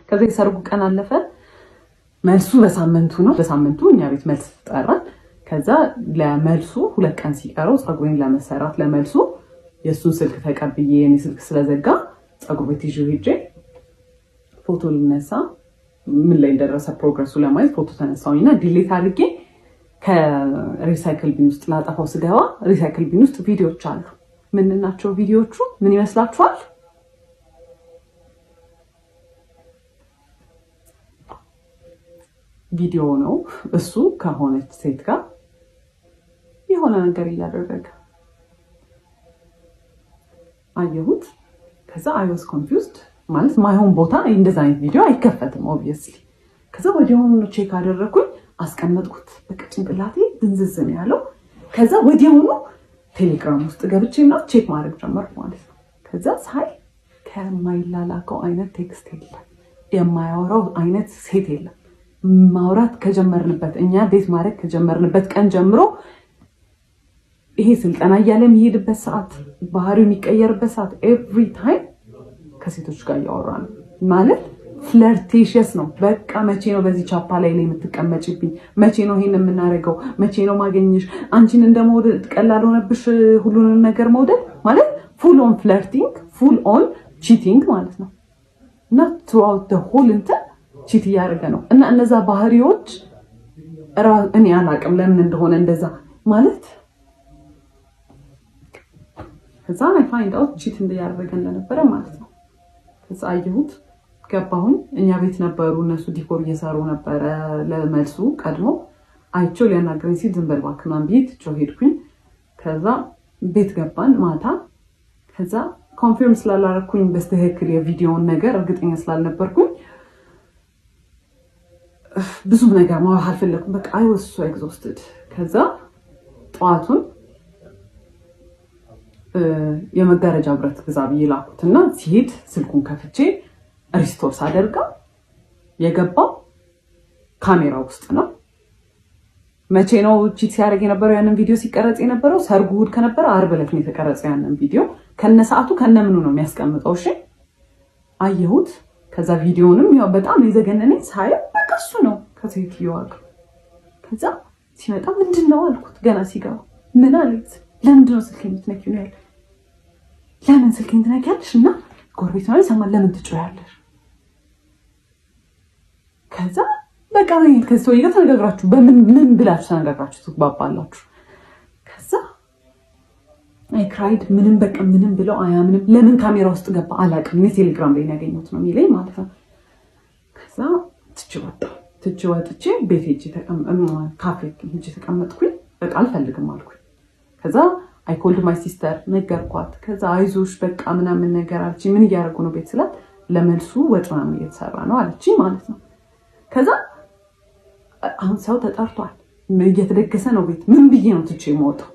ከዛ የሰርጉ ቀን አለፈ። መልሱ በሳምንቱ ነው። በሳምንቱ እኛ ቤት መልስ ጠራን። ከዛ ለመልሱ 2 ቀን ሲቀረው ፀጉሬን ለመሰራት ለመልሱ የእሱን ስልክ ተቀብዬ፣ የኔ ስልክ ስለዘጋ፣ ፀጉር ቤት ይዤው ሄጄ ፎቶ ልነሳ፣ ምን ላይ እንደደረሰ progress ኡ ለማየት ፎቶ ተነሳሁኝ እና delete አድርጌ ከ recycle bin ውስጥ ላጠፋው ስገባ recycle bin ውስጥ ቪዲዮዎች አሉ። ምን ናቸው ቪዲዮዎቹ? ምን ይመስላችኋል? ቪዲዮ ነው። እሱ ከሆነች ሴት ጋር የሆነ ነገር እያደረገ አየሁት። ከዛ I was confused፣ ማለት ማይሆን ቦታ እንደዛ አይነት ቪዲዮ አይከፈትም obviously። ከዛ ወዲያውኑ check አደረግኩኝ፣ አስቀመጥኩት። በቃ ጭንቅላቴ ድንዝዝ ነው ያለው። ከዛ ወዲያውኑ ቴሌግራም ውስጥ ገብቼ ምናምን check ማድረግ ጀመርኩ ማለት ነው። ከዛ ሳይ ከማይላላከው አይነት text የለም፣ የማያወራው አይነት ሴት የለም። ማውራት ከጀመርንበት፣ እኛ date ማድረግ ከጀመርንበት ቀን ጀምሮ ይሄ ስልጠና እያለ የሚሄድበት ሰዓት፣ ባህሪው የሚቀየርበት ሰዓት፣ every time ከሴቶች ጋር እያወራ ነው፣ ማለት flirtatious ነው። በቃ መቼ ነው በዚህ ቻፓ ላይ የምትቀመጭብኝ? መቼ ነው ይሄን የምናደርገው? መቼ ነው ማገኘሽ? አንቺን እንደ መውደድ ቀላል ሆነብሽ ሁሉንም ነገር መውደድ፣ ማለት full on flirting፣ full on cheating ማለት ነው። እና throughout whole እንትን cheat እያደረገ ነው። እና እነዛ ባህሪዎች እኔ አላቅም ለምን እንደሆነ እንደዛ ማለት። ከዛ I find out cheat እያደረገ እንደነበረ ማለት ነው። ከዛ አየሁት፣ ገባሁኝ። እኛ ቤት ነበሩ እነሱ፣ decor እየሰሩ ነበረ ለመልሱ። ቀድሞ አይቼው ሊያናግረኝ ሲል ዝም በል እባክህ ምናምን ብዬ ትቼው ሄድኩኝ። ከዛ ቤት ገባን ማታ። ከዛ confirm ስላላረኩኝ በስትክክል የቪዲዮውን ነገር እርግጠኛ ስላልነበርኩኝ ብዙም ነገር ማውራት አልፈለኩም። በቃ I was so exhausted። ከዛ ጠዋቱን የመጋረጃ ብረት ግዛ ብዬ ላኩት እና ሲሄድ ስልኩን ከፍቼ restore ሳደርገው የገባው ካሜራ ውስጥ ነው። መቼ ነው cheat ሲያደርግ የነበረው? ያንን ቪዲዮ ሲቀረጽ የነበረው ሰርጉ እሑድ ከነበረ ዓርብ ዕለት ነው የተቀረጸው። ያንን ቪዲዮ ከነ ሰዓቱ ከነ ምኑ ነው የሚያስቀምጠው። እሺ አየሁት። ከዛ ቪዲዮንም ያው በጣም የዘገነነኝ ሳየው በቃ እሱ ነው ከሴትዮዋ ጋር። ከዛ ሲመጣ ምንድን ነው አልኩት። ገና ሲገባ ምን አለኝ? ለምንድን ነው ስልክ የምትነኪው ነው ያለ። ለምን ስልኬን ትነኪያለሽ? እና ጎረቤት ነው ይሰማል። ለምን ትጮያለሽ? ከዛ በቃ ከዚህ ሰውዬ ጋር ተነጋግራችሁ በምን ምን ብላችሁ ተነጋግራችሁ ትግባባላችሁ? ከዛ I cried። ምንም በቃ ምንም ብለው አያምንም። ለምን ካሜራ ውስጥ ገባ አላውቅም። እኔ ቴሌግራም ላይ ያገኘሁት ነው የሚለኝ ማለት ነው። ከዛ ትቼ ወጣሁ። ትቼ ወጥቼ ቤት ሄጄ፣ ካፌ ሄጄ ተቀመጥኩኝ። በቃ አልፈልግም አልኩኝ። ከዛ I called my sister፣ ነገርኳት። ከዛ አይዞሽ በቃ ምናምን ነገር አለችኝ። ምን እያደረጉ ነው ቤት ስላት ለመልሱ ወጥ ምናምን እየተሰራ ነው አለችኝ ማለት ነው። ከዛ አሁን ሰው ተጠርቷል፣ እየተደገሰ ነው ቤት። ምን ብዬ ነው ትቼ የምወጣው?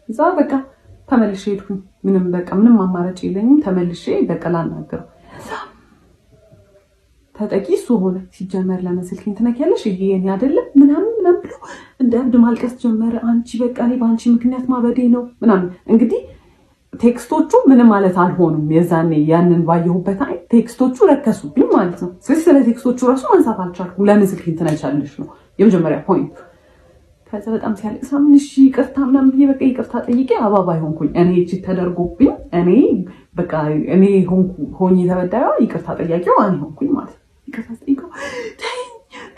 እዛ በቃ ተመልሼ ሄድኩኝ። ምንም በቃ ምንም አማራጭ የለኝም። ተመልሼ በቃ ላናግረው ተጠቂ እሱ ሆነ። ሲጀመር ለምን ስልኬን ትነኪያለሽ? ይሄ የኔ አይደለም ምናምን ምናምን ብሎ እንደ እብድ ማልቀስ ጀመረ። አንቺ በቃ እኔ በአንቺ ምክንያት ማበዴ ነው ምናምን። እንግዲህ text ኦቹ ምንም ማለት አልሆኑም። የዛኔ ያንን ባየሁበት አይ text ኦቹ ረከሱብኝ ማለት ነው። ስለዚህ ስለ text ኦቹ ራሱ ማንሳት አልቻልኩም። ለምን ስልኬን ትነኪያለሽ ነው የመጀመሪያ point። ከዛ በጣም ሲያለቅስ ምን እሺ ይቅርታ ምናምን ብዬ በቃ ይቅርታ ጠይቄ አባባይ ሆንኩኝ። እኔ cheat ተደርጎብኝ እኔ በቃ እኔ ሆኜ ተበዳይዋ ይቅርታ ጠያቂው እኔ ሆንኩኝ ማለት ነው። ይቅርታ ጠይቀው ተይኝ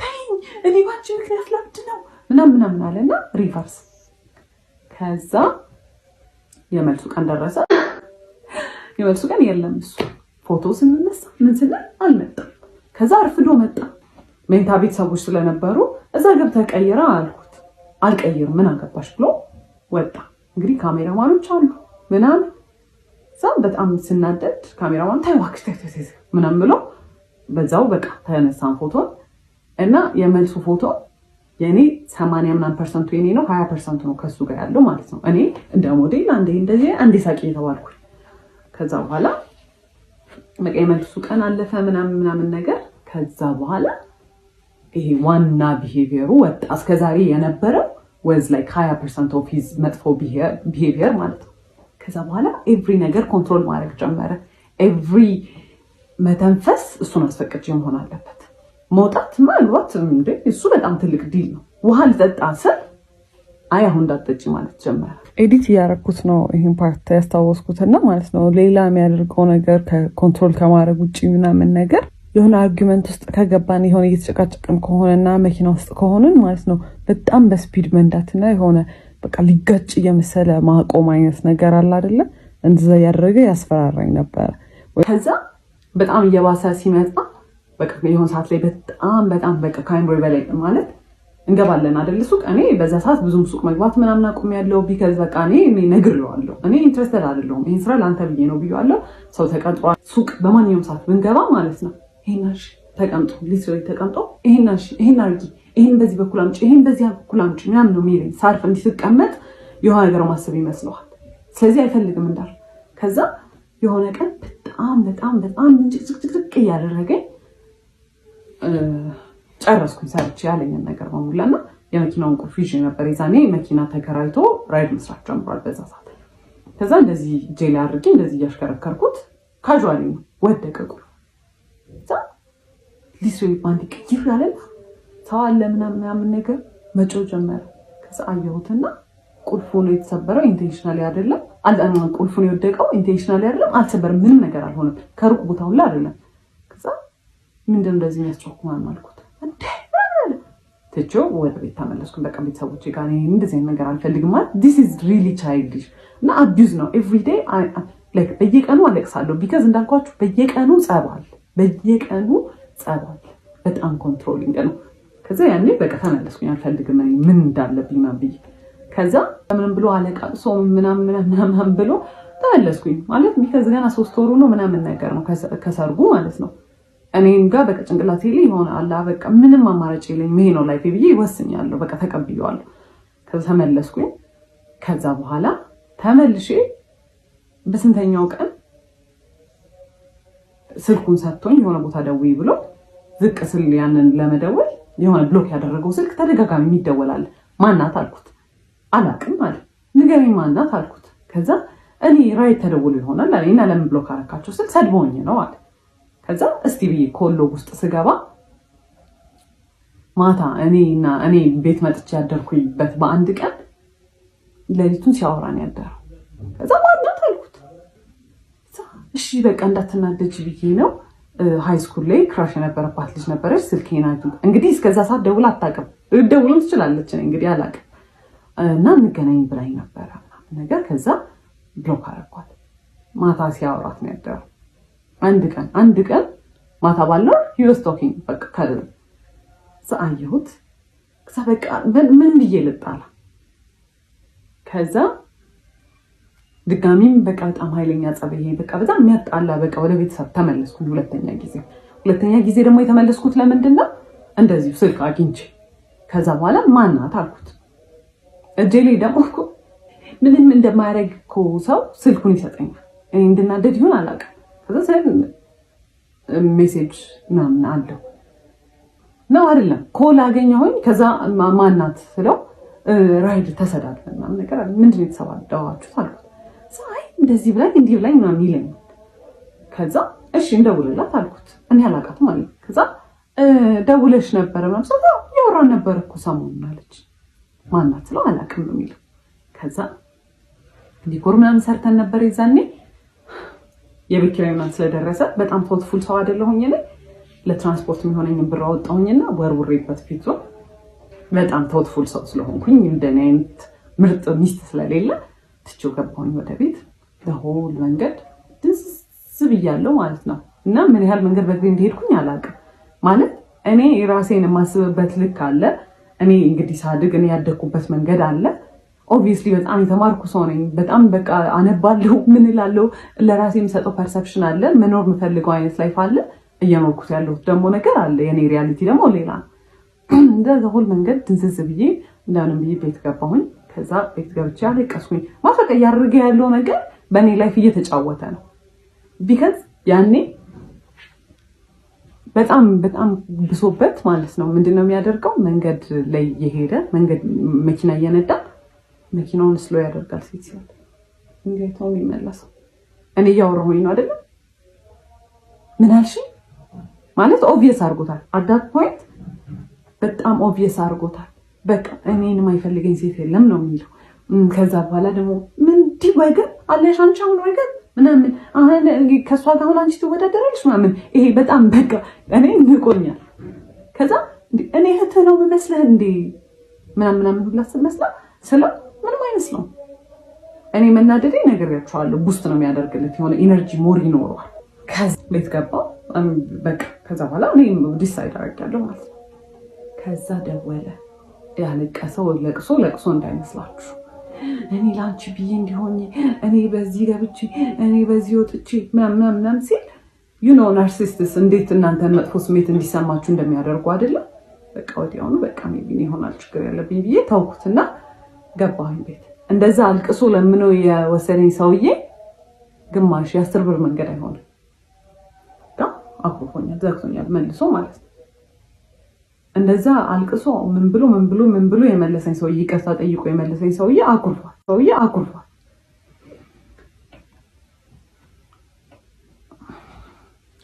ተይኝ እኔ ባንቺ ምክንያት ላብድ ነው ምናምን ምናምን አለና reverse። ከዛ የመልሱ ቀን ደረሰ። የመልሱ ቀን የለም፣ እሱ ፎቶ ስንነሳ ምን ስንል አልመጣም። ከዛ አርፍዶ መጣ። መኝታ ቤት ሰዎች ስለነበሩ እዛ ገብተህ ቀይራ አልኩት። አልቀይርም ምን አገባሽ ብሎ ወጣ። እንግዲህ ካሜራማኖች አሉ ምናምን፣ እዛ በጣም ስናደድ ካሜራማን ተይ እባክሽ ተይ ተይ ምናምን ብሎ በዛው በቃ ተነሳን ፎቶን። እና የመልሱ ፎቶ የኔ 80 ምናምን percent ኡ የኔ ነው፣ 20% ኡ ነው ከሱ ጋር ያለው ማለት ነው። እኔ እንደ ሞዴል አንዴ እንደዚህ አንዴ ሳቂ የተባልኩኝ። ከዛ በኋላ በቃ የመልሱ ቀን አለፈ ምናምን ምናምን ነገር። ከዛ በኋላ ይሄ ዋና behavior ኡ ወጣ። እስከዛሬ የነበረው was like 20% of his መጥፎ behavior ማለት ነው። ከዛ በኋላ every ነገር control ማድረግ ጀመረ። Every መተንፈስ እሱን አስፈቅጄ መሆን አለበት። መውጣት ምናልባት እንዴ እሱ በጣም ትልቅ deal ነው። ውሃ ልጠጣ ስል አይ አሁን እንዳትጠጪ ማለት ጀመረ። Edit እያደረኩት ነው ይህን part ያስታወስኩትና ማለት ነው። ሌላ የሚያደርገው ነገር ከ control ከማድረግ ውጭ ምናምን ነገር የሆነ argument ውስጥ ከገባን፣ የሆነ እየተጨቃጨቅን ከሆነና መኪና ውስጥ ከሆንን ማለት ነው፣ በጣም በ speed መንዳትና የሆነ በቃ ሊጋጭ እየመሰለ ማቆም አይነት ነገር አለ አይደለ? እንደዛ እያደረገ ያስፈራራኝ ነበረ። ከዛ በጣም እየባሰ ሲመጣ በቃ የሆነ ሰዓት ላይ በጣም በጣም በቃ ከአይምሮዬ በላይ ማለት እንገባለን አይደል ሱቅ። እኔ በዛ ሰዓት ብዙም ሱቅ መግባት ምናምን አቁሜያለሁ። Because በቃ እኔ ነግሬዋለሁ። እኔ interested አይደለሁም። ይሄን ስራ ለአንተ ብዬ ነው ብዬዋለሁ። ሰው ተቀጥሯል። ሱቅ በማንኛውም ሰዓት ብንገባ ማለት ነው ይሄን እሺ ተቀምጦ፣ literally ተቀምጦ ይሄን እሺ፣ ይሄን አድርጊ፣ ይሄን በዚህ በኩል አምጪ፣ ይሄን በዚህ በኩል አምጪ ምናምን ነው የሚለኝ። ሳርፍ እንዲህ ስቀመጥ የሆነ ነገር ማሰብ ይመስለዋል። ስለዚህ አይፈልግም እንዳል። ከዛ የሆነ ቀን በጣም በጣም በጣም ጭቅጭቅጭቅ እያደረገኝ ጨረስኩኝ ሰርቼ ያለኝን ነገር በሙላ እና የመኪናውን ቁልፍ ይዤ ነበር። የዛኔ መኪና ተከራይቶ ራይድ መስራት ጀምሯል በዛ ሰዓት። ከዛ እንደዚህ እጄ ላይ አድርጌ እንደዚህ እያሽከረከርኩት casually ነው ወደቀ ቁልፍ። ከዛ literally ባንድ ቅይር ያለና ሰው አለ ምናምን ምናምን ነገር መጮህ ጀመረ። ከዛ አየሁትና ቁልፉ ነው የተሰበረው፣ intentionally አይደለም። ቁልፉን የወደቀው intentionally አይደለም፣ አልሰበርም፣ ምንም ነገር አልሆነም። ከሩቅ ቦታ ሁላ አይደለም። ከዛ ምንድን እንደዚህ የሚያስጮህ ምናምን አልኩት። እንዴ ትቼው ወደ ቤት ተመለስኩኝ። በቃ ቤተሰቦቼ ጋር እንደዚህ አይነት ነገር አልፈልግም ማለት this is really childish እና abuse ነው። Everyday በየቀኑ አለቅሳለሁ። Because እንዳልኳችሁ በየቀኑ ጸብ አለ፣ በየቀኑ ጸብ አለ። በጣም controlling ነው። ከዛ ያኔ በቃ ተመለስኩኝ። አልፈልግም እኔ ምን እንዳለብኝ ምናምን ብዬ። ከዛ ምንም ብሎ አለቃቅሶ ምናምን ምናምን ብሎ ተመለስኩኝ። ማለት because ገና 3 ወሩ ነው ምናምን ነገር ነው ከሰርጉ ማለት ነው። እኔም ጋር በቃ ጭንቅላቴ ላይ የሆነ አላ በቃ ምንም አማራጭ የለኝም፣ ይሄ ነው life ኤ ብዬ ወስኛለሁ። በቃ ተቀብዬዋለሁ። ከዛ ተመለስኩኝ። ከዛ በኋላ ተመልሼ በስንተኛው ቀን ስልኩን ሰጥቶኝ የሆነ ቦታ ደውይ ብሎ ዝቅ ስል ያንን ለመደወል የሆነ block ያደረገው ስልክ ተደጋጋሚ የሚደወላል። ማናት አልኩት። አላቅም አለ። ንገረኝ ማናት አልኩት። ከዛ እኔ ራይድ ተደውሎ ይሆናል አለ እና ለምን block አረካቸው ስል ሰድቦኝ ነው አለ። ከዛ እስቲ ብዬ call log ውስጥ ስገባ ማታ እኔና እኔ ቤት መጥቼ ያደርኩበት በአንድ ቀን ሌሊቱን ሲያወራን ያደረው። ከዛ ማናት አልኩት። እሺ በቃ እንዳትናደጅ ብዬ ነው፣ high school ላይ crush የነበረባት ልጅ ነበረች። ስልኬን እንግዲህ እስከዛ ሰዓት ደውላ አታውቅም። ደውሎም ትችላለች እንግዲህ አላውቅም። እና እንገናኝ ብላኝ ነበረ ነገር። ከዛ block አደረኳት። ማታ ሲያወራት ነው ያደረው። አንድ ቀን፣ አንድ ቀን ማታ ባለው he was talking በቃ ከዛ አየሁት። ከዛ በቃ ምን ብዬ ልጣላ? ከዛ ድጋሚም በቃ በጣም ኃይለኛ ጸብ፣ ይሄ በቃ በጣም የሚያጣላ፣ በቃ ወደ ቤተሰብ ተመለስኩኝ። ሁለተኛ ጊዜ ደግሞ የተመለስኩት ለምንድን ነው? እንደዚሁ ስልክ አግኝቼ ከዛ በኋላ ማናት አልኩት። እጄ ላይ ደግሞ እኮ ምንም እንደማያደርግ እኮ ሰው ስልኩን ይሰጠኛል። እኔ እንድናደድ ይሁን አላውቅም። ከዛ message ምናምን አለው ነው አይደለም call አገኘሁኝ። ከዛ ማናት ስለው ራይድ ተሰዳድበን ምናምን ነገር አለ። ምንድን ነው የተሰባደባችሁት አልኩት። አይ እንደዚህ ብላኝ እንዲህ ብላኝ ምናምን ይለኛል። ከዛ እሺ እንደውልላት አልኩት። እኔ አላውቃትም አለኝ። ከዛ ደውለሽ ነበረ ምናምን ስለው እያወራን ነበር እኮ ሰሞኑን አለች። ማናት ስለው አላውቅም ነው የሚለው። ከዛ decor ምናምን ሰርተን ነበር የዛኔ፣ የቤት ኪራይ ምናምን ስለደረሰ በጣም thoughtful ሰው አይደለሁኝ እኔ። ለትራንስፖርት የሚሆነኝን ብር አወጣሁኝና ወርውሬበት ፊቱ። በጣም thoughtful ሰው ስለሆንኩኝ፣ እንደኔ አይነት ምርጥ ሚስት ስለሌለ ትቼው ገባሁኝ ወደ ቤት። Whole መንገድ ድንዝዝ ብያለሁ ማለት ነው። እና ምን ያህል መንገድ በእግሬ እንደሄድኩኝ አላውቅም። ማለት እኔ ራሴን የማስብበት ልክ አለ። እኔ እንግዲህ ሳድግ እኔ ያደግኩበት መንገድ አለ። Obviously በጣም የተማርኩ ሰው ነኝ። በጣም በቃ አነባለሁ፣ ምን እላለሁ፣ ለራሴ የምሰጠው perception አለ። መኖር የምፈልገው አይነት life አለ። እየኖርኩት ያለሁት ደግሞ ነገር አለ። የኔ reality ደግሞ ሌላ ነው። እንደ whole መንገድ ድንዝዝ ብዬ እንደምንም ብዬ ቤት ገባሁኝ። ከዛ ቤት ገብቼ አለቀስኩኝ። ማፈቀ እያደረገ ያለው ነገር በእኔ life እየተጫወተ ነው። Because ያኔ በጣም በጣም ብሶበት ማለት ነው። ምንድን ነው የሚያደርገው? መንገድ ላይ እየሄደ፣ መንገድ መኪና እየነዳ መኪናውን slow ያደርጋል። ሴት ሲያል እንዴት ነው የሚመለሰው? እኔ እያወራሁኝ ነው አይደለም? ምን አልሽኝ? ማለት obvious አድርጎታል። At that point በጣም obvious አድርጎታል። በቃ እኔን የማይፈልገኝ ሴት የለም ነው የሚለው። ከዛ በኋላ ደግሞ ምን እንዲህ ወገን አለሽ አንቺ አሁን ወገን ምናምን አሁን ከእሷ ጋር አሁን አንቺ ትወዳደራለሽ ምናምን። ይሄ በጣም በቃ እኔ ንቆኛል። ከዛ እኔ እህትህ ነው የምመስልህ እንዴ ምናምን ምናምን ሁላ ስመስላ ስለው ምንም አይመስለውም። እኔ መናደዴ ነግሬያቸዋለሁ። Boost ነው የሚያደርግለት፣ የሆነ energy more ይኖረዋል። ከዛ ቤት ገባው በቃ። ከዛ በኋላ እኔ decide አደርጋለሁ ማለት ነው። ከዛ ደወለ። ያለቀሰው ለቅሶ ለቅሶ እንዳይመስላችሁ። እኔ ለአንቺ ብዬ እንዲሆኝ፣ እኔ በዚህ ገብቼ፣ እኔ በዚህ ወጥቼ ምናምን ምናምን ሲል፣ you know narcissists እንዴት እናንተን መጥፎ ስሜት እንዲሰማችሁ እንደሚያደርጉ አይደለም። በቃ ወዲያውኑ በቃ maybe ይሆናል ችግር ያለብኝ ብዬ ተውኩትና ገባሁኝ ቤት። እንደዛ አልቅሶ ለምኖ የወሰደኝ ሰውዬ ግማሽ የ10 ብር መንገድ አይሆንም። አኩርፎኛል፣ ዘግቶኛል መልሶ ማለት ነው። እንደዛ አልቅሶ ምን ብሎ ምን ብሎ ምን ብሎ የመለሰኝ ሰውዬ፣ ይቅርታ ጠይቆ የመለሰኝ ሰውዬ አኩርፏል። ሰውዬ አኩርፏል።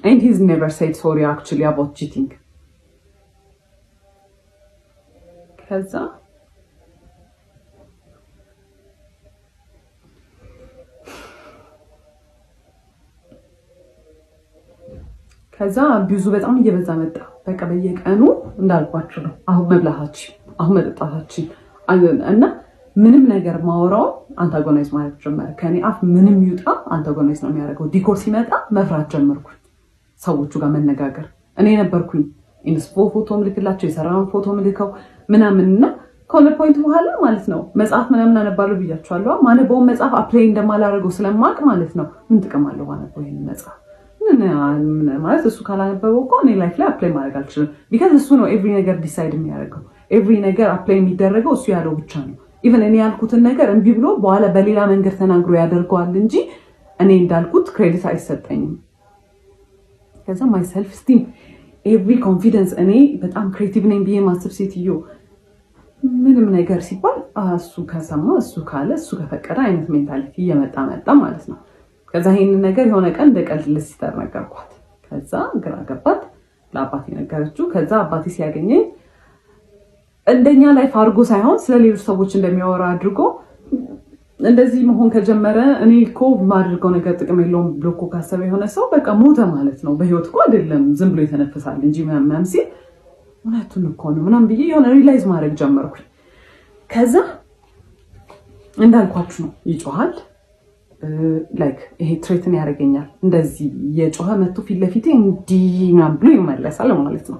And he's never said sorry actually about cheating። ከዛ abuse ኡ በጣም እየበዛ መጣ። በቃ በየቀኑ እንዳልኳችሁ ነው። አሁን መብላታችን፣ አሁን መጠጣታችን እና ምንም ነገር ማወራው antagonize ማለት ጀመረ። ከኔ አፍ ምንም ይውጣ antagonize ነው የሚያደርገው። Decor ሲመጣ መፍራት ጀመርኩኝ። ሰዎቹ ጋር መነጋገር እኔ ነበርኩኝ inspo ፎቶ ምልክላቸው፣ የሰራውን ፎቶ ምልከው ምናምን። እና ከሆነ point በኋላ ማለት ነው መጽሐፍ ምናምን አነባለሁ ብያቸዋለሁ። ማነበውን መጽሐፍ apply እንደማላደርገው ስለማቅ ማለት ነው ምን ጥቅም አለው ማነበው ይሄን መጽሐፍ ማለት? እሱ ካላነበበው እኮ እኔ life ላይ apply ማድረግ አልችልም። Because እሱ ነው every ነገር decide የሚያደርገው። Every ነገር apply የሚደረገው እሱ ያለው ብቻ ነው። Even እኔ ያልኩትን ነገር እምቢ ብሎ በኋላ በሌላ መንገድ ተናግሮ ያደርገዋል እንጂ እኔ እንዳልኩት credit አይሰጠኝም። ከዛ my self esteem፣ every confidence፣ እኔ በጣም creative ነኝ ብዬ ማስብ ሴትዮ ምንም ነገር ሲባል እሱ ከሰማ፣ እሱ ካለ፣ እሱ ከፈቀደ አይነት mentality እየመጣ መጣ ማለት ነው። ከዛ ይሄንን ነገር የሆነ ቀን እንደ ቀልድ ለ sister ነገርኳት። ከዛ ግራ ገባት። ለአባቴ ነገረችው። ከዛ አባቴ ሲያገኘኝ እንደኛ life አድርጎ ሳይሆን ስለ ሌሎች ሰዎች እንደሚያወራ አድርጎ እንደዚህ መሆን ከጀመረ፣ እኔ እኮ የማደርገው ነገር ጥቅም የለውም ብሎ እኮ ካሰበ የሆነ ሰው በቃ ሞተ ማለት ነው። በህይወት እኮ አይደለም፣ ዝም ብሎ የተነፍሳል እንጂ ምናምን ሲል እውነቱን እኮ ነው ምናምን ብዬ የሆነ realize ማድረግ ጀመርኩኝ። ከዛ እንዳልኳችሁ ነው፣ ይጮሃል። Like ይሄ threaten ያደርገኛል። እንደዚህ የጮኸ መቶ ፊት ለፊቴ እንዲህ ምናምን ብሎ ይመለሳል ማለት ነው።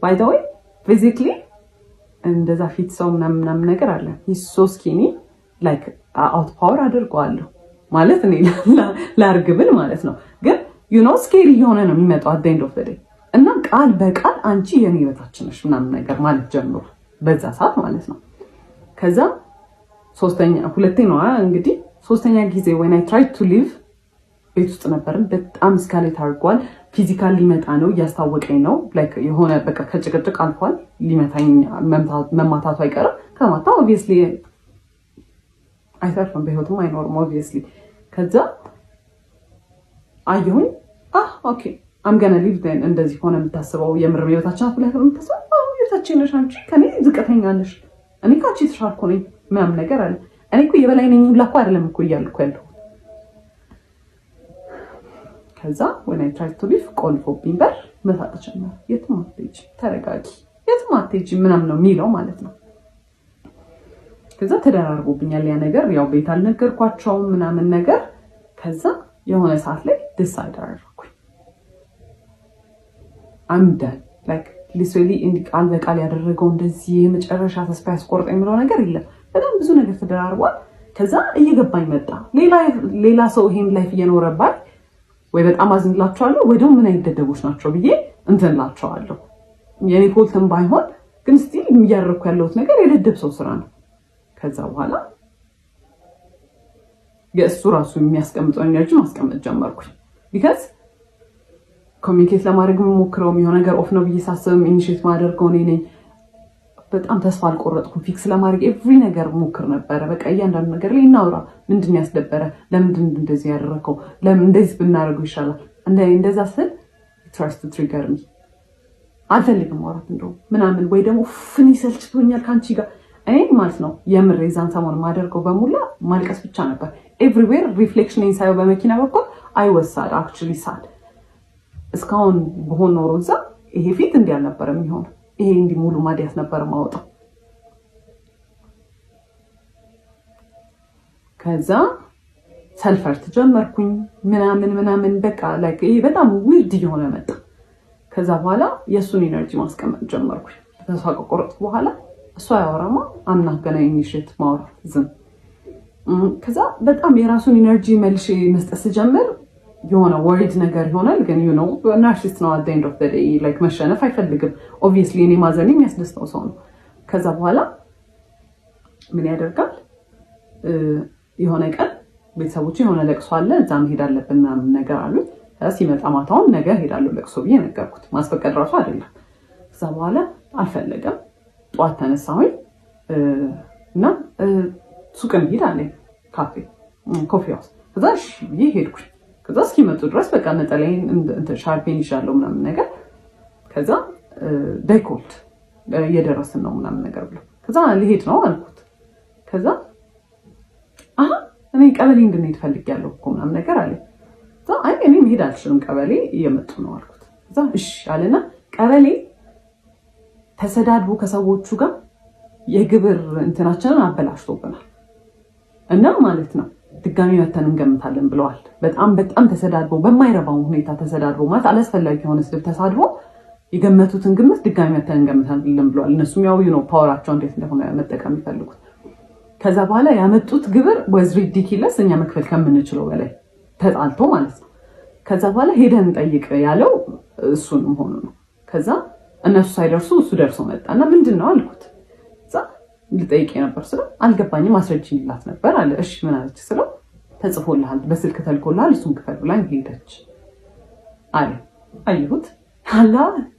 By the way physically እንደዛ fit ሰው ምናምን ምናምን ነገር አለ፣ so skinny፣ like out power አድርገዋለሁ ማለት እኔ ላርግ ብል ማለት ነው። ግን scary እየሆነ ነው የሚመጣው at end of the day። እና ቃል በቃል አንቺ የኔ በታች ነሽ ምናምን ነገር ማለት ጀምሮ በዛ ሰዓት ማለት ነው። ከዛ ሶስተኛ፣ ሁለቴ ነው እንግዲህ፣ ሶስተኛ ጊዜ when I try to leave ቤት ውስጥ ነበርን። በጣም escalate አድርጓል። Physical ሊመጣ ነው፣ እያስታወቀኝ ነው። Like የሆነ በቃ ከጭቅጭቅ አልፏል። ሊመታኝ፣ መማታቱ አይቀርም። ከማታ obviously አይተርፍም፣ በህይወትም አይኖርም obviously። ከዛ አየሁኝ፣ okay, I'm gonna leave። እንደዚህ ሆነ የምታስበው የምር የበታችን ናት ብለህ የምታስበው የበታችን ነሽ አንቺ፣ ከኔ ዝቅተኛ ነሽ፣ እኔ ከአንቺ የተሻልኩ ነኝ ምናምን ነገር አለ። እኔ እኮ የበላይ ነኝ ሁላ እኮ አይደለም እኮ እያልኩ ያለሁት። ከዛ when I try to leave ቆልፎብኝ በር መሳቅ ጀመረ። የትም አትሄጂም፣ ተረጋጊ፣ የትም አትሄጂም ምናምን ነው የሚለው ማለት ነው። ከዛ ተደራርቦብኛል ያ ነገር። ያው ቤት አልነገርኳቸውም ምናምን ነገር። ከዛ የሆነ ሰዓት ላይ decide አደረኩኝ። I'm done። Like literally እንዲህ ቃል በቃል ያደረገው እንደዚህ የመጨረሻ ተስፋ ያስቆርጠ የሚለው ነገር የለም። በጣም ብዙ ነገር ተደራርቧል። ከዛ እየገባኝ መጣ። ሌላ ሰው ይሄን life እየኖረባት ወይ በጣም አዝንላቸዋለሁ ወይ ደግሞ ምን አይነት ደደቦች ናቸው ብዬ እንትን እላቸዋለሁ። የኔ fault ም ባይሆን ግን still እያደረግኩ ያለሁት ነገር የደደብ ሰው ስራ ነው። ከዛ በኋላ የእሱ ራሱ የሚያስቀምጠው energy ማስቀመጥ ጀመርኩኝ። Because communicate ለማድረግ የምሞክረውም የሆነ ነገር off ነው ብዬ ሳስብም initiate ማደርገው እኔ ነኝ። በጣም ተስፋ አልቆረጥኩም። Fix ለማድረግ every ነገር ሞክር ነበረ። በቃ እያንዳንዱ ነገር ላይ እናውራ። ምንድን ያስደበረ? ለምንድን እንደዚህ ያደረገው? ለምን እንደዚህ ብናደርገው ይሻላል? እንደዛ ስል Tries to trigger me። አልፈልግም ማውራት እንደውም ምናምን ወይ ደግሞ ፍን ይሰልችቶኛል ከአንቺ ጋር። እኔ ማለት ነው የምር የዛን ሰሞን ማደርገው በሙላ ማልቀስ ብቻ ነበር። Everywhere reflection ሳየው በመኪና በኩል I was sad, actually sad። እስካሁን በሆን ኖሮ እዛ ይሄ ፊት እንዲህ አልነበረም የሚሆነው። ይሄ እንዲህ ሙሉ ማዲያት ነበር ማወጣው። ከዛ self-hurt ጀመርኩኝ ምናምን ምናምን፣ በቃ like ይሄ በጣም weird እየሆነ መጣ። ከዛ በኋላ የእሱን energy ማስቀመጥ ጀመርኩኝ። ተስፋ ከቆረጥኩ በኋላ እሱ አያወራማ፣ አምናገና initiate ማውራት ዝም። ከዛ በጣም የራሱን energy መልሼ መስጠት ስጀምር የሆነ worried ነገር ይሆናል። ግን narcissist ነው፣ at end of the day like መሸነፍ አይፈልግም። Obviously እኔ ማዘን የሚያስደስተው ሰው ነው። ከዛ በኋላ ምን ያደርጋል? የሆነ ቀን ቤተሰቦች የሆነ ለቅሶ አለ፣ እዛ መሄድ አለብን ምናምን ነገር አሉኝ። ሲመጣ ማታውን ነገ ሄዳለሁ ለቅሶ ብዬ ነገርኩት። ማስፈቀድ ራሱ አይደለም። ከዛ በኋላ አልፈለገም። ጠዋት ተነሳሁኝ እና ሱቅ እንሂድ አለኝ፣ ካፌ coffee house። ከዛ እሺ ብዬ ሄድኩኝ። ከዛ እስኪመጡ ድረስ በቃ ነጠላዬን ሻርፔን ይዣለሁ ምናምን ነገር። ከዛ they called፣ እየደረስን ነው ምናምን ነገር ብሎ፣ ከዛ ልሄድ ነው አልኩት። ከዛ አሀ እኔ ቀበሌ እንድንሄድ ፈልጌያለሁ እኮ ምናምን ነገር አለ። አይ እኔ መሄድ አልችልም፣ ቀበሌ እየመጡ ነው አልኩት። ከዛ እሺ አለና ቀበሌ ተሰዳድቦ ከሰዎቹ ጋር የግብር እንትናችንን አበላሽቶብናል እና ማለት ነው ድጋሚ መተን እንገምታለን ብለዋል። በጣም በጣም ተሰዳድቦ፣ በማይረባው ሁኔታ ተሰዳድቦ፣ ማለት አላስፈላጊ የሆነ ስድብ ተሳድቦ የገመቱትን ግምት ድጋሚ መተን እንገምታለን ብለዋል። እነሱም ያው ነው power ኣቸው እንዴት እንደሆነ መጠቀም የሚፈልጉት። ከዛ በኋላ ያመጡት ግብር was ridiculous፣ እኛ መክፈል ከምንችለው በላይ ተጣልቶ ማለት ነው። ከዛ በኋላ ሄደን እንጠይቅ ያለው እሱን መሆኑ ነው። ከዛ እነሱ ሳይደርሱ እሱ ደርሶ መጣ እና ምንድን ነው አልኩት። ልጠይቅ ነበር ስለው አልገባኝም፣ አስረጅኝ ይላት ነበር አለ። እሺ ምን አለች ስለው ተጽፎልሃል፣ በስልክ ተልኮልሃል፣ እሱን ክፈል ብላኝ ሄደች አለ። አየሁት አላ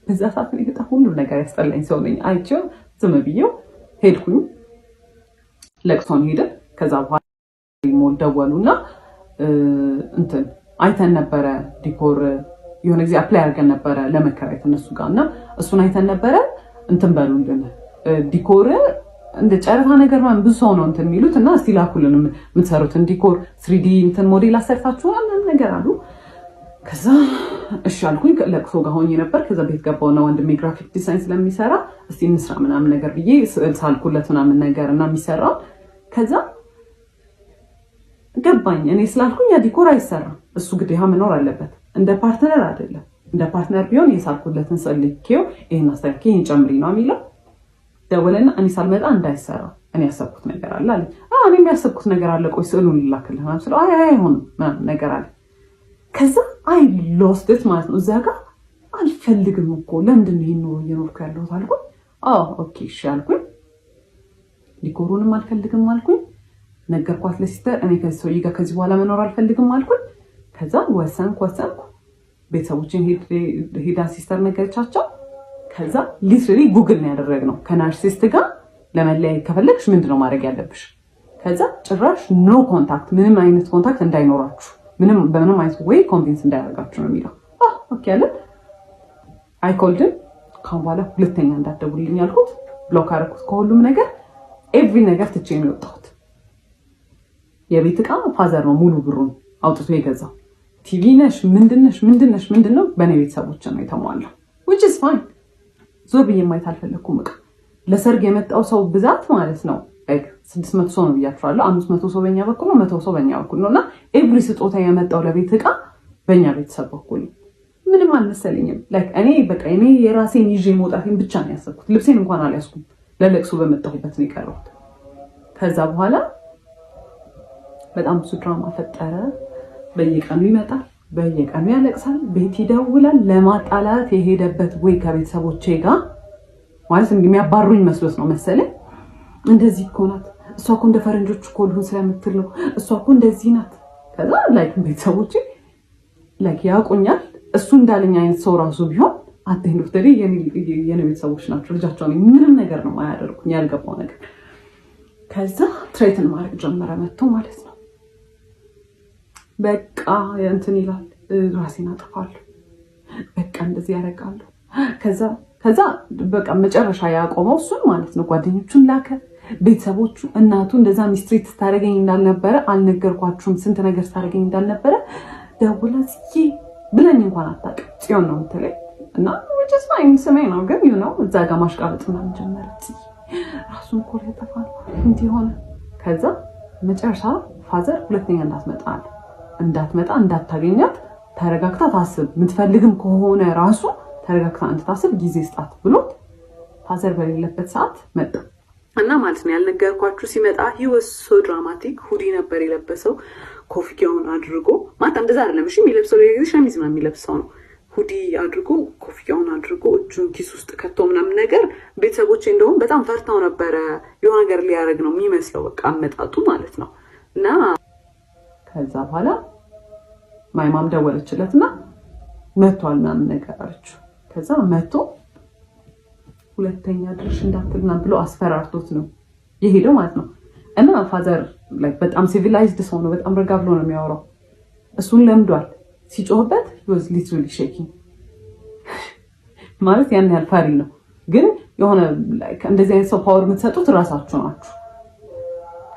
በዛ ሰዓት እኔ በጣም ሁሉም ነገር ያስጠላኝ ሰው ነኝ። አይቼው ዝም ብዬው ሄድኩኝ። ለቅሶን ሄደ። ከዛ በኋላ ሞል ደወሉና እንትን አይተን ነበረ፣ decor የሆነ ጊዜ apply አድርገን ነበረ ለመከራየት እነሱ ጋር፣ እና እሱን አይተን ነበረ፣ እንትን በሉልን፣ decor እንደ ጨረታ ነገር ምናምን ብዙ ሰው ነው እንትን የሚሉት እና እስቲ ላኩልን የምትሰሩትን decor፣ 3D እንትን ሞዴል አሰርታችሁ ምናምን ነገር አሉ። ከዛ እሺ አልኩኝ። ለቅሶ ጋር ሆኜ ነበር። ከዛ ቤት ገባውና ወንድሜ graphic design ስለሚሰራ እስቲ እንስራ ምናምን ነገር ብዬ ስዕል ሳልኩለት ምናምን ነገር እና የሚሰራው። ከዛ ገባኝ። እኔ ስላልኩኝ ያ decor አይሰራም። እሱ ግዴታ መኖር አለበት። እንደ partner አይደለም። እንደ partner ቢሆን የሳልኩለትን ስዕል ልኬው ይሄን አስተካክይ፣ ይሄን ጨምሪ ነው የሚለው። ደወለና እኔ ሳልመጣ እንዳይሰራ፣ እኔ ያሰብኩት ነገር አለ አለ። እኔም ያሰብኩት ነገር አለ፣ ቆይ ስዕሉን ልላክልህ ምናምን ስለው አይ አይሆንም ምናምን ነገር አለ። ከዛ I lost it ማለት ነው። እዛ ጋር አልፈልግም እኮ፣ ለምንድን ነው ይሄን ኑሮ እየኖርኩ ያለሁት አልኩኝ። አዎ okay እሺ አልኩኝ። Decor ኡንም አልፈልግም አልኩኝ። ነገርኳት ለ sister፣ እኔ ከዚህ ሰውዬ ጋር ከዚህ በኋላ መኖር አልፈልግም አልኩኝ። ከዛ ወሰንኩ ወሰንኩ። ቤተሰቦችን ሄዳ sister ነገረቻቸው። ከዛ literally Google ነው ያደረግነው። ከ narcissist ጋር ለመለያየት ከፈለግሽ ምንድን ነው ማድረግ ያለብሽ? ከዛ ጭራሽ no contact፣ ምንም አይነት contact እንዳይኖራችሁ፣ ምንም በምንም አይነት way convince እንዳያደርጋችሁ ነው የሚለው። Okay አለን። I called him፣ ካሁን በኋላ ሁለተኛ እንዳትደውልልኝ አልኩት። Block አደረኩት ከሁሉም ነገር፣ every ነገር ትቼ ነው የወጣሁት። የቤት ዕቃ father ነው ሙሉ ብሩን አውጥቶ የገዛው። ቲቪ ነሽ ምንድነሽ ምንድነሽ ምንድነው በእኔ ቤተሰቦች ነው የተሟላው። Which is fine። ዞር ብዬ ማየት አልፈለግኩም። ዕቃ ለሰርግ የመጣው ሰው ብዛት ማለት ነው 600 ሰው ነው ብያቸዋለሁ። 500 ሰው በኛ በኩል ነው፣ 100 ሰው በኛ በኩል ነው። እና every ስጦታ የመጣው ለቤት ዕቃ በእኛ ቤተሰብ በኩል ነው። ምንም አልመሰለኝም። Like እኔ በቃ እኔ የራሴን ይዤ መውጣቴን ብቻ ነው ያሰብኩት። ልብሴን እንኳን አልያዝኩም። ለለቅሶ በመጣሁበት ነው የቀረሁት። ከዛ በኋላ በጣም ብዙ ድራማ ፈጠረ። በየቀኑ ይመጣል፣ በየቀኑ ያለቅሳል፣ ቤት ይደውላል። ለማጣላት የሄደበት ወይ ከቤተሰቦቼ ጋር ማለት የሚያባሩኝ መስሎት ነው መሰለኝ። እንደዚህ እኮ ናት እሷ እኮ፣ እንደ ፈረንጆች እኮ ልሁን ስለምትል ነው፣ እሷ እኮ እንደዚህ ናት። ከዛ like ቤተሰቦቼ like ያውቁኛል። እሱ እንዳለኝ አይነት ሰው ራሱ ቢሆን at the end of the day የኔ ቤተሰቦች ናቸው። ልጃቸው ምንም ነገር ነው አያደርጉኝ፣ ያልገባው ነገር። ከዛ threaten ማድረግ ጀመረ መጥቶ ማለት ነው። በቃ እንትን ይላል፣ ራሴን አጠፋለሁ፣ በቃ እንደዚህ ያደርጋሉ። ከዛ በቃ መጨረሻ ያቆመው እሱን ማለት ነው። ጓደኞቹን ላከ፣ ቤተሰቦቹ፣ እናቱ እንደዛ mistreat ስታደርገኝ እንዳልነበረ አልነገርኳችሁም፣ ስንት ነገር ስታደርገኝ እንዳልነበረ ደውላ ጽዬ ብለኝ እንኳን አታውቅም። ጽዮን ነው የምትለኝ እና which is fine፣ ስሜ ነው፣ ግን እዛ ጋር ማሽቃበጥ ምናምን ጀመረ። ጽዬ ራሱን እኮ ሊያጠፋ ነው፣ እንዲህ ሆነ። ከዛ መጨረሻ father ሁለተኛ እንዳትመጣ አለ። እንዳትመጣ፣ እንዳታገኛት፣ ተረጋግታ ታስብ፣ የምትፈልግም ከሆነ ራሱ ተረጋግታ እንድታስብ ጊዜ ስጣት ብሎት father በሌለበት ሰዓት መጣ እና ማለት ነው ያልነገርኳችሁ፣ ሲመጣ he was so dramatic። Hoodie ነበር የለበሰው፣ ኮፍያውን አድርጎ፣ ማለት እንደዛ አይደለም እሺ የሚለብሰው፣ ሌላ ጊዜ ሸሚዝ ነው የሚለብሰው ነው፣ hoodie አድርጎ፣ ኮፍያውን አድርጎ፣ እጁን ኪስ ውስጥ ከቶ ምናምን ነገር። ቤተሰቦቼ እንደውም በጣም ፈርተው ነበረ። የሆነ ነገር ሊያደርግ ነው የሚመስለው በቃ አመጣጡ ማለት ነው። እና ከዛ በኋላ my mom ደወለችለት እና መቷል ምናምን ነገር አለችው። ከዛ መቶ ሁለተኛ ድርሽ እንዳትል ምናምን ብሎ አስፈራርቶት ነው የሄደው ማለት ነው። እና father በጣም civilized ሰው ነው። በጣም ረጋ ብሎ ነው የሚያወራው። እሱን ለምዷል። ሲጮህበት was literally shaking፣ ማለት ያን ያህል ፈሪ ነው። ግን የሆነ እንደዚህ አይነት ሰው power የምትሰጡት እራሳችሁ ናችሁ።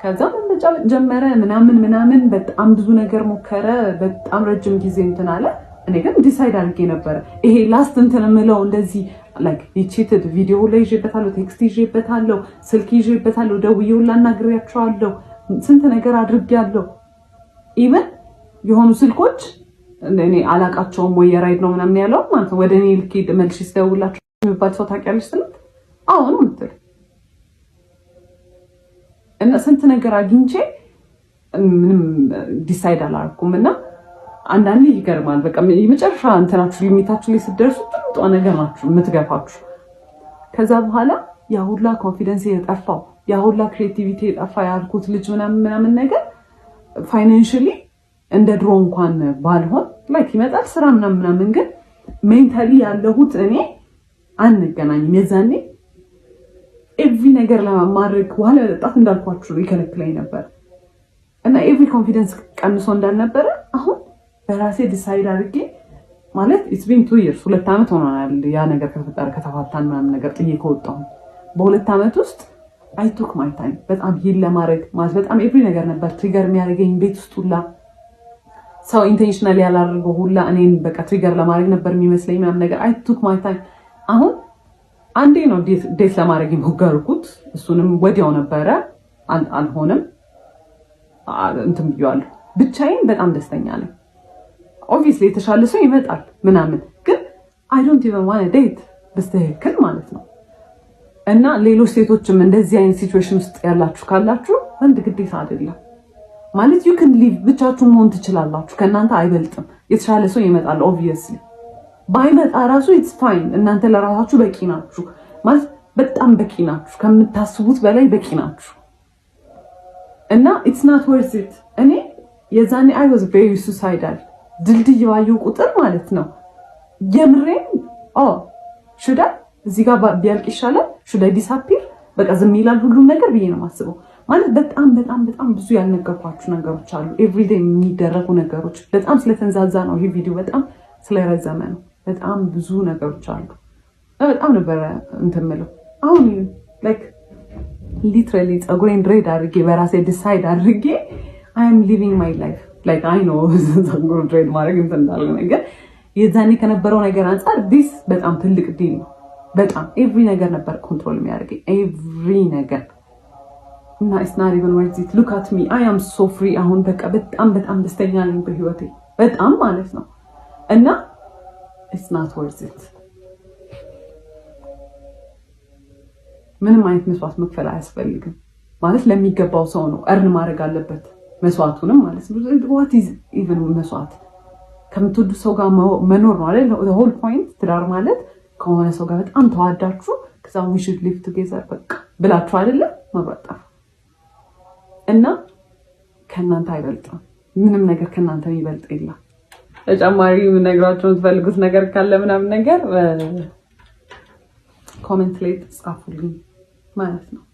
ከዛ መመጫበጥ ጀመረ ምናምን ምናምን፣ በጣም ብዙ ነገር ሞከረ። በጣም ረጅም ጊዜ እንትን አለ። እኔ ግን decide አድርጌ ነበረ ይሄ last እንትን የምለው። እንደዚህ like cheated ቪዲዮ ላይ ይዤበታለሁ፣ text ይዤበታለሁ፣ ስልክ ይዤበታለሁ፣ ደውዬ ሁላ አናግሬያቸዋለሁ፣ ስንት ነገር አድርጌያለሁ። Even የሆኑ ስልኮች እኔ አላቃቸውም ወይ የራይድ ነው ምናምን ያለው ማለት ነው። ወደ እኔ ልክ መልሼ ስደውላቸው የሚባል ሰው ታውቂያለሽ ስላት አዎ ነው የምትል። እና ስንት ነገር አግኝቼ ምንም decide አላደረኩም። እና አንዳንዴ ይገርማል። በቃ የመጨረሻ እንትናችሁ limit ኣችሁ ላይ ስትደርሱ ጥንጧ ነገር ናችሁ የምትገፋችሁ። ከዛ በኋላ ያ ሁላ confidence የጠፋው፣ ያ ሁላ creativity የጠፋ ያልኩት ልጅ ምናምን ምናምን ነገር financially እንደ ድሮ እንኳን ባልሆን like ይመጣል ስራ ምናምን ምናምን፣ ግን mentally ያለሁት እኔ አንገናኝም። የዛኔ every ነገር ለማድረግ፣ ውሃ ለመጠጣት እንዳልኳችሁ ይከለክለኝ ነበር እና every confidence ቀንሶ እንዳልነበረ አሁን በራሴ decide አድርጌ ማለት it's been 2 years፣ 2 ዓመት ሆኗል። ያ ነገር ከተፈጠረ፣ ከተፋታን ምናምን ነገር ጥዬ ከወጣሁ በ2 ዓመት ውስጥ I took my time በጣም heal ለማድረግ። ማለት በጣም every ነገር ነበር trigger የሚያደርገኝ። ቤት ውስጥ ሁላ ሰው intentionally ያላደርገው ሁላ እኔን በቃ trigger ለማድረግ ነበር የሚመስለኝ ምናምን ነገር። I took my time። አሁን አንዴ ነው date ለማድረግ የሞከርኩት፣ እሱንም ወዲያው ነበረ አልሆነም። እንትን ብዬዋለሁ። ብቻዬን በጣም ደስተኛ ነኝ። Obviously የተሻለ ሰው ይመጣል ምናምን፣ ግን I don't even wanna date በስትክክል ማለት ነው። እና ሌሎች ሴቶችም እንደዚህ አይነት situation ውስጥ ያላችሁ ካላችሁ ወንድ ግዴታ አይደለም፣ ማለት you can live፣ ብቻችሁን መሆን ትችላላችሁ። ከእናንተ አይበልጥም። የተሻለ ሰው ይመጣል። Obviously ባይመጣ ራሱ it's fine። እናንተ ለራሳችሁ በቂ ናችሁ፣ ማለት በጣም በቂ ናችሁ። ከምታስቡት በላይ በቂ ናችሁ። እና it's not worth it። እኔ የዛኔ I was very suicidal። ድልድይ ባየሁ ቁጥር ማለት ነው የምሬን should I እዚህ ጋር ቢያልቅ ይሻላል፣ should I disappear፣ በቃ ዝም ይላል ሁሉም ነገር ብዬ ነው የማስበው። ማለት በጣም በጣም በጣም ብዙ ያልነገርኳችሁ ነገሮች አሉ። Everyday የሚደረጉ ነገሮች በጣም ስለተንዛዛ ነው፣ ይህ ቪዲዮ በጣም ስለረዘመ ነው። በጣም ብዙ ነገሮች አሉ። በጣም ነበረ እንትን የምለው። አሁን like literally ፀጉሬን dread አድርጌ፣ በራሴ decide አድርጌ I am living my life። Like I know ፀጉር dread ማድረግ እንትን እንዳለ ነገር የዛኔ ከነበረው ነገር አንጻር this በጣም ትልቅ deal ነው። በጣም every ነገር ነበር control የሚያደርገኝ፣ every ነገር። እና it's not even worth it። Look at me, I am so free። አሁን በቃ በጣም በጣም ደስተኛ ነኝ በህይወቴ፣ በጣም ማለት ነው። እና it's not worth it። ምንም አይነት መስዋዕት መክፈል አያስፈልግም። ማለት ለሚገባው ሰው ነው earn ማድረግ አለበት መስዋዕቱንም ማለት ነው። What is even መስዋዕት? ከምትወዱ ሰው ጋር መኖር ነው አይደል? Whole point ትዳር ማለት ከሆነ ሰው ጋር በጣም ተዋዳችሁ ከዛ we should live together በቃ ብላችሁ አይደለም መብራት ጠፋ። እና ከእናንተ አይበልጥም። ምንም ነገር ከእናንተ የሚበልጥ የለም። ተጨማሪ የምነግራቸው የምትፈልጉት ነገር ካለ ምናምን ነገር comment ላይ ጻፉልኝ ማለት ነው።